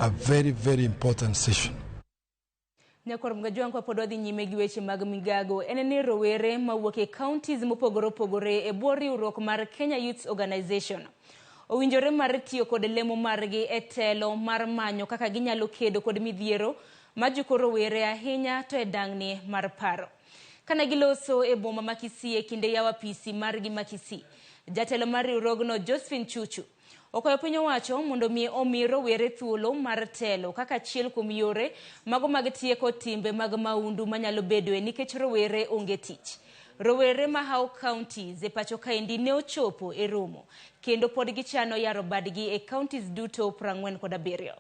a very, very important session. Nyakwar Mgajwang' kapod wadhi nyime gi weche mag migago en ni rowere mawuok e counties mopogore opogore e bwo riwruok mar Kenya Youth Organization owinjore mar tiyo kod lemo margi e telo mar manyo kaka ginyalo kedo kod midhiero majuko rowere ahinya to e dang'ni mar paro. Kane giloso e boma ma Kisii e kinde yawo apisi margi ma Kisii, jatelo mar riwruogno Josephine Chuchu okwayo piny owacho mondo mi omi rowere thuolo mar telo kaka achiel kuom yore mago mag tieko timbe mag maundu manyalo bedoe nikech rowere onge tich. Rowere ma hawo counties e pacho kaendi ne ochopo e romo kendo pod gichano yaro badgi e counties duto 47.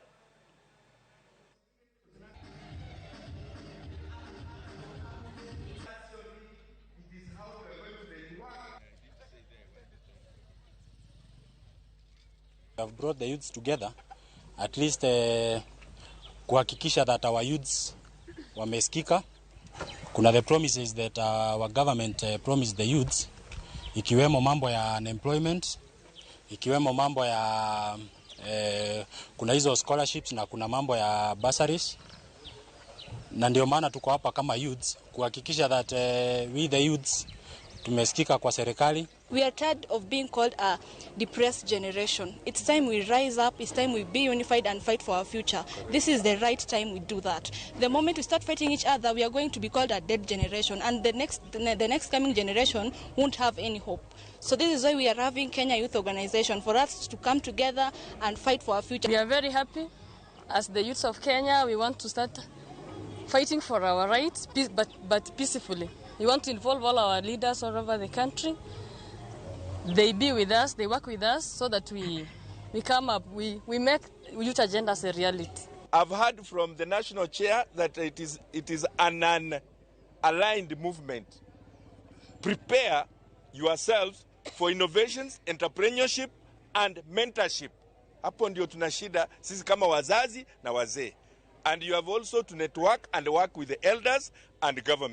Have brought the youths together at least kuhakikisha that our youths wamesikika. Kuna the promises that our government promised the youths, ikiwemo mambo ya unemployment, ikiwemo mambo ya kuna hizo scholarships na kuna mambo ya bursaries, na ndio maana tuko hapa kama youths kuhakikisha that we the youths tumesikika kwa serikali. We are tired of being called a depressed generation. It's time we rise up, it's time we be unified and fight for our future. This is the right time we do that. The moment we start fighting each other, we are going to be called a dead generation, and the next coming generation won't have any hope. So this is why we are having Kenya Youth Organization, for us to come together and fight for our future. We are very happy. As the youths of Kenya, we want to start fighting for our rights, but peacefully. We want to involve all our leaders all over the country. They be with us, they work with us, so that we come up, we make youth agendas a reality. I've heard from the national chair that it is an unaligned movement. Prepare yourselves for innovations, entrepreneurship and mentorship. Hapo ndio tuna shida sisi kama wazazi na wazee. And you have also to network and work with the elders and government.